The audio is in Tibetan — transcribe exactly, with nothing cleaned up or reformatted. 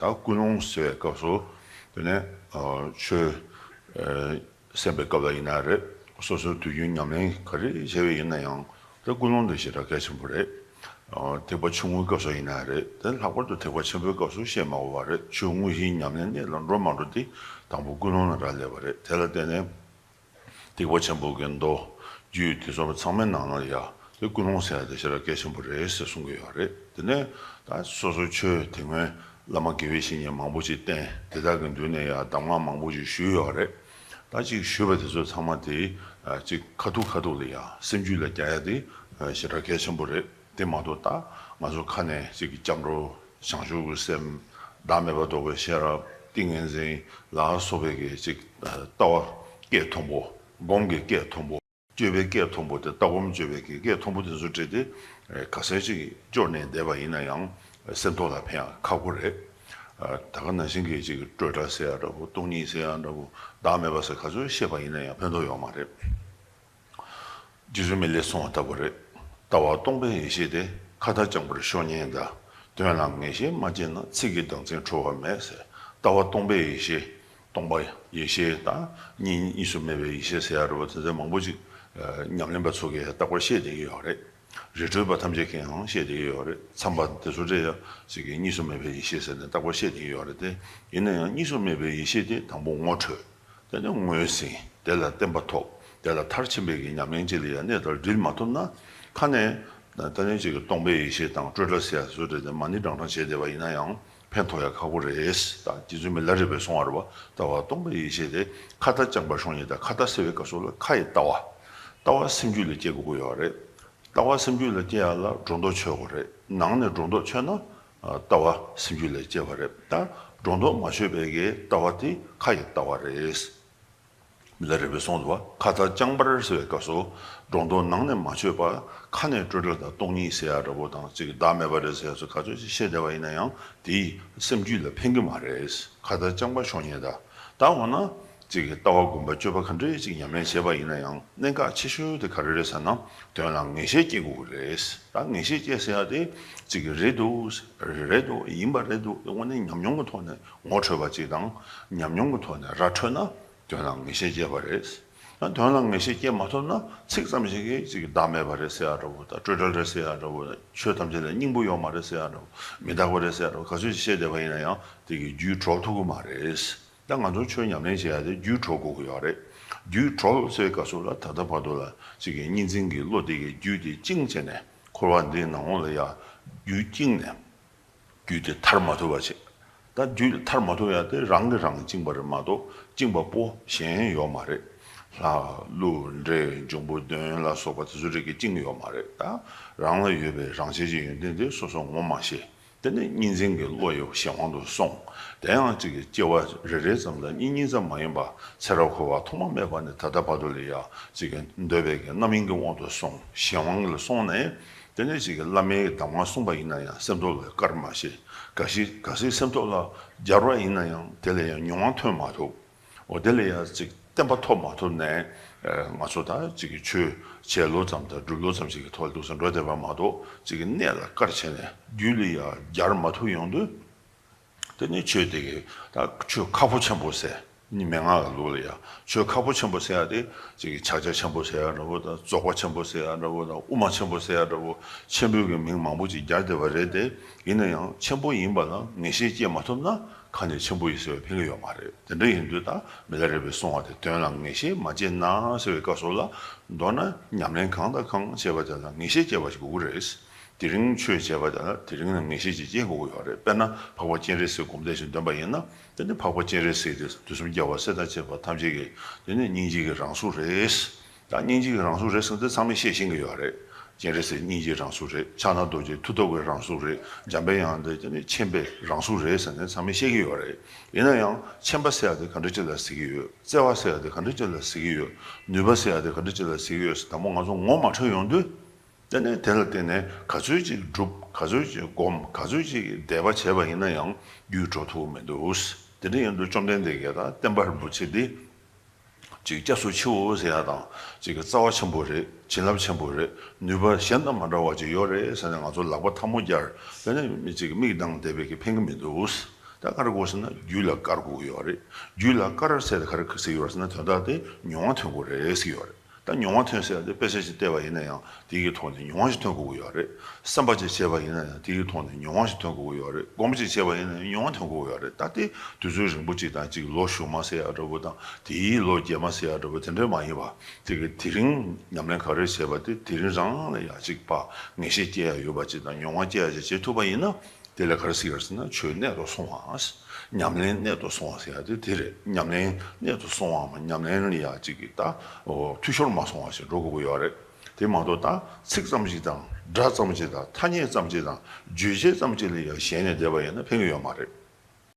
ད་ཀུན་སློང་ཟེར་བའི་སྐབས་སུ་དེ་ནས་ཆོས་གསན་པའི་སྐབས་ལ་ཡིན་ན་རེད། སོ་སོའི་དུས་རྒྱུན་ཉམས་ལེན་ག་རེ་བྱས་པ་ཡིན་ན་ཡང་ད་ཀུན་སློང་དེ་ཞེ་དྲག་གལ་ཆེན་པོ་རེད། ཐེག་པ་ཆུང་ངུའི་སྐབས་སུ་ཡིན་ན་རེད། དེ་ལྷག་པར་དུ་ཐེག་པ་ཆེན་པོའི་སྐབས་སུ་བཤད་མ་དགོས་པ་རེད། ཆོས་དངོས་གཞིའི་ཉམས་ལེན་གནད་ལ་འགྲོ་མ་འགྲོ་དེ་དང་པོ་ཀུན་སློང་ལ་རག་ལས་པ་རེད། དེ་ལ་བརྟེན་ནས་ཐེག་པ་ཆེན་པོ་གི་མདོ་རྒྱུད་དེ་ཚོ་ཚང་མའི་ནང་ལ་ཡ་དེ་ཀུན་སློང་ཟེར་ཡ་དེ་ཞེ་དྲག་གལ་ཆེན་པོ་རེད་ཟེར་གསུང་གི་ཡོད་རེད། དེ་ནས་ད་སོ་སོ་ཆོས་དེ་སྔོན་བླ་མ་དགེ་བའི་བཤེས་གཉེན་མང་པོ་ཅིག་བསྟེན། དེ་དག་གི་མདུན་ནས་ཡ་གདམས་ངག་མང་པོ་ཅིག་ཞུས་ཡོད་རེད། ད་ཅིག་ཞུས་པ་དེ་ཚོ་ཚང་མ་དེ་ཅིག་ཁ་ཐུག་ཁ་ཐུག་ལ་ཡ་སེམས་རྒྱུད་ལ་རྒྱག་ཡ་དེ་ཞེ་དྲག་གལ་ཆེན་པོ་རེད། དེ་མ་གཏོགས་ད་ང་ཚོ་ཁ་ནས་ཅིག་སྐྱབས་འགྲོ་བྱང་ཆུབ་ཀྱི་སེམས། བདག་མེད་པ་རྟོགས་པའི་ཤེས་རབ། ཏིང་ངེ་འཛིན་ལ་སོགས་པའི་གི་ཅིག་ལྟ་བ་སྐད་མཐོན་པོ། སྒོམ་གྱི་སྐད་མཐོན་པོ། སྤྱོད་པའི་སྐད་མཐོན་པོ་དེ། ལྟ་སྒོམ་སྤྱོད་པའི་གི་སྐད་མཐོན་པོ་དེ་ཚོ་བྲིས་ཏེ་ག་ཚད་ཅིག་སྐྱོར་ནས་བསྡད་པ་ཡིན་ན་ཡང་སེམས་ཐོག་ལ་ཕན་ཡང་ཁག་པོ་རེད། ད་ག་ནང་བཞིན་གྱི་ཅིག་སྤྲོས་བྲལ་ཟེར་ཡ་འདྲ་བོ། སྟོང་ཉིད་ཟེར་ཡ་འདྲ་བོ། བདག་མེད་པ་ཟེར་ག་ཚོད་བཤད་པ་ཡིན་ན་ཡང་ཕན་ཐོགས་ཡོད་མ་རེད། རྗེ་བཙུན་མི་ལས་གསུངས་པ་ལྟ་བུ་རེད། ལྟ་བ་སྟོང་པའི་ཡེ་ཤེས་དེ། ཁ་ཏ་རྐྱང་པར་ཤོག་ཉིད་གདའ། དོན་ལ་ངེས་ཤེས་མ་སྐྱེས་ན། ཚིག་གི་གདངས་ཚིག་འཁྲུལ་བ་མེད་ཟེར། ལྟ་བ་སྟོང་པའི་ཡེ་ཤེས། སྟོང་པ་ཡེ་ཤེས་དང་གཉིས་གཉིས་སུ་མེད་པའི་ཡེ་ཤེས་ཟེར་ཡ་འདྲ་བོ་དེ་ཚོ་མང་པོ་ཅིག་ཉམས་ལེན་པ་ཚོ་གིས་རྟག་པར་བཤད་བསྡད་ཀྱི་ཡོད་རེད། རི་ཁྲོད་པ་ཐམས་ཅད་ཀྱིས་ཡང་བཤད་བསྡད་ཀྱི་ཡོད་རེད། མཚམས་པ་དེ་ཚོ་འདྲ་ཡ་ཅིག་གིས་གཉིས་སུ་མེད་པའི་ཡེ་ཤེས་ཟེར་ནས་རྟག་པར་བཤད་བསྡད་ཀྱི་ཡོད་རེད་དེ། ཡིན་ན་ཡང་གཉིས་སུ་མེད་པའི་ཡེ་ཤེས་དེ་དང་པོ་ངོ་འཕྲོད། དེ་ནས་ངོས་ཟིན། དེ་ལ་བརྟན་པ་ཐོབ། དེ་ལ་མཐར་ཕྱིན་པའི་གི་ཉམས་ལེན་ཅིག་ལ་ཡང་གནད་དང་སྒྲིལ་མ་ཐུབ་ན། ཁ་ནས་ད་ནི་ཅིག་གི་སྟོང་པའི་ཡེ་ཤེས་དང་སྤྲོས་བྲལ་ཟེར་ཡ་སུ་རེད་དེ་མ་ཎི་བགྲང་བགྲང་བྱས་བསྡད་པ་ཡིན་ན་ཡང་ཕན་ཐོགས་ཡ་ཁག་པོ་རེད། ད་རྗེ་བཙུན་མི་ལ་རས་པས་གསུངས་པ་རེད་བ། ལྟ་བ་སྟོང་པའི་ཡེ་ཤེས་དེ། ཁ་ཏ་རྐྱང་པར་ཤོག་ཉིད་གདའ། ཁ་ཏ་ཟེར་བའི་སྐབས་སུ་ལ་ཁ་ཡི་ལྟ་བ། ལྟ་བ་སེམས་རྒྱུད་ལ་སྐྱེ་དགོས་ཀྱི་ཡོད་རེད། ལྟ་བ་སེམས་རྒྱུད་ལ་སྐྱེ་ཡ་ལ་སྒྲོ་འདོགས་ཆོད་དགོས་རེད། ནང་ནས་སྒྲོ་འདོགས་ཆོད་ན་ལྟ་བ་སེམས་རྒྱུད་ལ་སྐྱེ་བ་རེད། ད་སྒྲོ་འདོགས་མ་ཆོད་པའི་གི་ལྟ་བ་དེ་ཁ་ཡི་ལྟ་བ་རེད། མི་ལ་རས་པས་གསུངས་འདུག་བ། ཁ་ཏ་རྐྱང་པར་ཟེར་བའི་སྐབས་སུ་སྒྲོ་འདོགས་ནང་ནས་མ་ཆོད་པ། ཁ་ནས་སྤྲོས་བྲལ་དང་སྟོང་ཉིད་ཟེར་ཡ་འདྲ་བོ་དང་ཅིག་བདག་མེད་པ་རེད་ཟེར་ཡ་ཚོ་ག་ཚོད་ཅིག་བཤད་བསྡད་པ་ཡིན་ན་ཡང་དེ་སེམས་རྒྱུད་ལ་ཕན་གྱི་མ་རེད། ཁ་ཏ་རྐྱང་པར་ཤོག་ཉིད་གདའ། ད་འོ་ན་ཅིག་གི་ལྟ་བ་སྒོམ་པ་སྤྱོད་པ་ག་འདྲས་ཅིག་ཉམས་ལེན་བྱས་པ་ཡིན་ན་ཡང་གནད་འགག་ཆེ་ཤོས་དེ་ག་རེ་རེད་ཟེར་ན། དོན་ལ་ངེས་ཤེས་སྐྱེ་དགོས་ཀྱི་རེད། ད་ངེས་ཤེས་སྐྱེ་ཟེར་ཡ་དེ་ཅིག་གི་རེད་འདུག་རེད་འདུག་ཡིན་པ་རེད་འདུག་དངོས་གནས་ཉམས་མྱོང་གི་ཐོག་ནས་ངོ་འཕྲོད་པ་ཅིག་དང་། ཉམས་མྱོང་གི་ཐོག་ནས་ར་འཕྲོད་ན་དོན་ལ་ངེས་ཤེས་སྐྱེ་བ་རེད། ད་དོན་ལ་ངེས་ཤེས་སྐྱེ་མ་ཐུབ་ན་ཚིག་ཙམ་ཞིག་གིས་ཅིག་གི་བདག་མེད་པ་རེད་ཟེར་ཡ་འདྲ་བོ་དང་། སྤྲོས་བྲལ་རེད་ཟེར་ཡ་འདྲ་བོ་དང་། ཆོས་ཐམས་ཅད་ལ་སྙིང་པོ་ཡོད་མ་རེད་ཟེར་ཡ་འདྲ་བོ། མི་རྟག་པ་རེད་ཟེར་ཡ་འདྲ་བོ་ག་ཚོད་ཅིག་བཤད་བསྡད་པ་ཡིན་ན་ཡང་དེ་གི་རྒྱུད་གྲོལ་ཐུབ་ཀྱི་མ་རེད། ད་ང་ཚོ་ཆོས་ཉམས་ལེན་བྱེད་ཡ་དེ་རྒྱུད་གྲོལ་དགོས་ཀྱི་ཡོད་རེད། རྒྱུད་གྲོལ་ཟེར་བའི་སྐབས་སུ་ལ་ད་ལྟ་བར་དུ་ལ་ཅིག་གི་གཉིས་འཛིན་གྱི་བློ་དེ་གི་རྒྱུད་དེ་བཅིངས་བྱས་ནས། འཁོར་བ་འདིའི་ནང་ལོགས་ལ་ཡ་རྒྱུད་བཅིངས་ནས། རྒྱུད་དེ་ཐར་མ་ཐུབ་པ་བྱེད། ད་རྒྱུད་ཐར་མ་ཐུབ་ཡ་དེ་རང་གིས་རང་བཅིངས་པ་རེད་མ་གཏོགས་བཅིངས་པ་པོ་གཞན་ཡོད་མ་རེད། ལྷ་ཀླུ་འདྲེ་འབྱུང་པོ་གདོན་ལ་སོགས་པ་དེ་ཚོ་རིགས་ཀྱིས་བཅིངས་ཡོད་མ་རེད། ད་རང་ལ་ཡོད་པའི་རང་ཆས་ཀྱི་ཡོན་ཏན་དེ་སོ་སོ་ངོ་མ་ཤེས། དེ་ནས་གཉིས་འཛིན་གྱི་བློ་ཡི་གཞན་དབང་དུ་སོང་། དེ་ཡང་གཅིག་གི་སྐྱེ་བ་རེ་རེ་ཙམ་ལ་གཉིས་གཉིས་ཙམ་མ་ཡིན་པ་ཚེ་རབས་འཁོར་བ་ཐོག་མ་མེད་པ་ནས་ད་ལྟ་བར་དུ་ལ་ཡ་གཅིག་གི་འདོད་པའི་གི་རྣམ་གཡེང་གི་དབང་དུ་སོང་། གཞན་དབང་ལ་སོང་ནས། དེ་ནས་གཅིག་གི་བླ་མའི་གདམས་ངག་གསུངས་པ་ཡིན་ན་ཡང་སེམས་ཐོག་ལ་བཀར་མ་ཤེས། གལ་སྲིད་གལ་སྲིད་སེམས་ཐོག་ལ་སྦྱར་བ་ཡིན་ན་ཡང་དེ་ལ་ཡང་མྱོང་བ་ཐོན་མ་ཐུབ། འོ་དེ་ལ་ཡང་ཅིག་བརྟན་པ་ཐོབ་མ་ཐུབ་ནས། ཨ་ང་ཚོ་ད་ཅིག་གི་ཆོས་བྱས་ལོ་ཙམ་དང་སྒྲུབ་ལོ་ཙམ་ཞིག་གི་ཐོག་ལ་འདུག་སེ་འགྲོ་བསྡད་པ་མ་གཏོགས། ཅིག་གི་གནད་ལ་བཀར་བྱས་ནས་རྒྱུད་ལ་ཡང་སྦྱར་མ་ཐུབ་ཡོང་དུས། དེ་ནས་ཆོས་དེ་གི་ད་ཆོས་ཁག་པོ་ཆེན་པོ་ཟེར། ནི་མན་ངག་གི་ལུགས་ལ་ཡང་ཆོས་ཁག་པོ་ཆེན་པོ་ཟེར་ཡ་དེ། ཅིག་གི་ཕྱག་རྒྱ་ཆེན་པོ་ཟེར་ཡ་འདྲ་བོ་དང་། རྫོགས་པ་ཆེན་པོ་ཟེར་ཡ་འདྲ་བོ་དང་། དབུ་མ་ཆེན་པོ་ཟེར་ཡ་འདྲ་བོ། ཆེན་པོའི་གི་མིང་མང་པོ་ཅིག་སྦྱར་བསྡད་པ་རེད་དེ། ཡིན་ན་ཡང་ཆེན་པོ་ཡིན་པ་ལ་ངེས་ཤེས་སྐྱེས་མ་ཐུབ་ན་ཁ་ནས་ཆེན་པོ་ཡིན་ཟེར་བའི་ཕན་གྱི་ཡོད་མ་རེད། དེ་འདྲ་ཡིན་དུས་ད་མི་ལ་རས་པས་གསུངས་པ་དེ། དོན་ལ་ངེས་ཤེས་མ་སྐྱེས་ན་ཟེར་བའི་སྐབས་སུ་ལ། མདོར་ན་ཉམས་ལེན་གང་དང་གང་བྱས་པ་དེ་ལ་ངེས་ཤེས་སྐྱེ་བ་ཞིག་དགོས་ཀྱི་རེད། དེ་རིང་ཆོས་བྱས་པ་དེ་ལ་དེ་རིང་ལ་ངེས་ཤེས་ཅིག་སྐྱེ་དགོས་ཀྱི་ཡོད་རེད། དཔེར་ན་འཕགས་པ་སྤྱན་རས་གཟིགས་སྒོམ་བཟླས་ཤིག་འདོན་པ་ཡིན་ན། དེ་ནི་འཕགས་པ་སྤྱན་རས་གཟིགས་དེ་དུས་གསུམ་རྒྱལ་བ་སྲས་དང་བཅས་པ་ཐམས་ཅད་ཀྱི་དེ་ནི་སྙིང་རྗེ་གི་རང་གཟུགས་རེད། ད་སྙིང་རྗེ་གི་རང་གཟུགས་རེད་ཟེར་ན་དེ་ཚང་མས་ཤེས་ཤེས་ཀྱི་ཡོད་རེད། སྤྱན་རས་གཟིགས་སྙིང་རྗེའི་རང་གཟུགས་རེད། ཕྱག་ན་རྡོ་རྗེ་མཐུ་སྟོབས་ཀྱི་རང་གཟུགས་རེད། འཇམ་པའི་དབྱངས་དེ་དེ་ནི་མཁྱེན་པའི་རང་གཟུགས་རེད་ཟེར་ནས་ཚང་མས་ཤེས་ཀྱི་ཡོད་རེད། ཡིན་ན་ཡང་མཁྱེན་པ་ཟེར་ཡ་དེ་ག་འདྲ་ཅིག་ལ་ཟེར་གྱི་ཡོད། བརྩེ་བ་ཟེར་ཡ་དེ་ག་འདྲ་ཅིག་ལ་ཟེར་གྱི་ཡོད། ནུས་པ་ཟེར་ཡ་དེ་ག་འདྲ་ཅིག་ལ་ཟེར་གྱི་ཡོད་ཟེར་དང་པོ་ང་ཚོ་ངོ་མ་འཕྲོད་ཡོང་དུས། དེ་ནས་དེ་ལ་བརྟེན་ནས་ག་ཚོད་ཅིག་སྒྲུབ། ག་ཚོད་ཅིག་སྒོམ། ག་ཚོད་ཅིག་དད་པ་བྱས་པ་ཡིན་ན་ཡང་རྒྱུད་གྲོལ་ཐུབ་ཀྱི་མི་འདུག། དེ་འདྲ་ཡིན་དུས་བཅོམ་ལྡན་འདས་ཀྱིས་ད་བསྟན་པ་རིན་པོ་ཆེ་འདི་ཅིག་སྐྱབས་སུ་མཆིའོ་ཟེར་ཡ་དང་། ཅིག་གི་རྩ་བ་ཆེན་པོ་རེད། བྱིན་རླབས་ཆེན་པོ་རེད། ནུས་པ་གཞན་དང་མ་འདྲ་བ་ཅིག་ཡོད་རེད་ཟེར་ནས་ང་ཚོ་ལག་པ་ཐལ་མོ་སྦྱར། དེ་ནས་མི་ཅིག་མིག་གདངས་བསྡད་པའི་གི་ཕན་གྱི་མི་འདུག། ད་ག་རེ་དགོས་ཟེར་ན་རྒྱུད་ལ་བཀར་དགོས་ཀྱི་ཡོད་རེད། རྒྱུད་ལ་བཀར་ཟེར་ཏེ་ག་རེ་ཟེར་གྱི་ཡོད་རེད་ཟེར་ན་དོན་དག་དེ་མྱོང་བ་ཐོན་དགོས་རེད་ཟེར་གྱི་ཡོད་རེད། ད་མྱོང་བ་ཐོན་ཟེར་ཡ་དེ་དཔེ་ཆ་ཞིག་བལྟས་པ་ཡིན་ན་ཡང་དེའི་གི་ཐོག་ནས་མྱོང་བ་ཞིག་ཐོན་དགོས་ཀྱི་ཡོད་རེད། བསམ་པ་ཅིག་བྱས་པ་ཡིན་ན་ཡང་དེའི་གི་ཐོག་ནས་མྱོང་བ་ཞིག་ཐོན་དགོས་ཀྱི་ཡོད་རེད། སྒོམ་ཅིག་བྱས་པ་ཡིན་ན་ཡང་མྱོང་བ་ཐོན་དགོས་ཀྱི་ཡོད་རེད། ད་དེ་དུས་ཚོད་རིང་པོ་ཅིག་དང་ཅིག་ལོ་གཞུག་མ་ཟེར་ཡ་འདྲ་པོ་དང་དེའི་ལོ་རྗེས་མ་ཟེར་ཡ་འདྲ་པོ་དེ་འདྲ་མ་ཡིན་པ། དེ་གི་དེ་རིང་ཉམས་ལེན་ག་རེ་བྱས་པ་དེ་དེ་རིང་རང་ལ་ཡ་ཅིག་ཕར་ངེས་ཤེས་སྐྱེ་ཡ་ཡོད་པ་ཅིག་དང་མྱོང་བ་སྐྱེ་ཡ་ཅིག་བྱེད་ཐུབ་པ་ཡིན་ན། དེ་ལ་ག་རེ་ཟེར་གྱི་རེད་ཟེར་ན་ཆོས་གནད་དུ་སོང་བ། ཉམས་ལེན་གནད་དུ་སོང་བ་ཟེར་ཡ་དེ་དེ་རེད། ཉམས་ལེན་གནད་དུ་སོང་བའམ་ཉམས་ལེན་ལ་ཡ་གཅིག་གི་ད་འོ་འཐུས་ཤོར་མ་སོང་བ་ཞིག་འགྲོ་དགོས་ཀྱི་ཡོད་རེད། དེ་མ་གཏོགས་ད་ཚིག་ཙམ་ཞིག་དང་སྒྲ་ཙམ་ཞིག་དང་ཐ་སྙད་ཙམ་ཞིག་དང་རྗོད་བྱེད་ཙམ་ཞིག་ལ་ཡ་ཞེན་ནས་བསྡད་པ་ཡིན་ན་ཕན་གྱི་ཡོད་མ་རེད།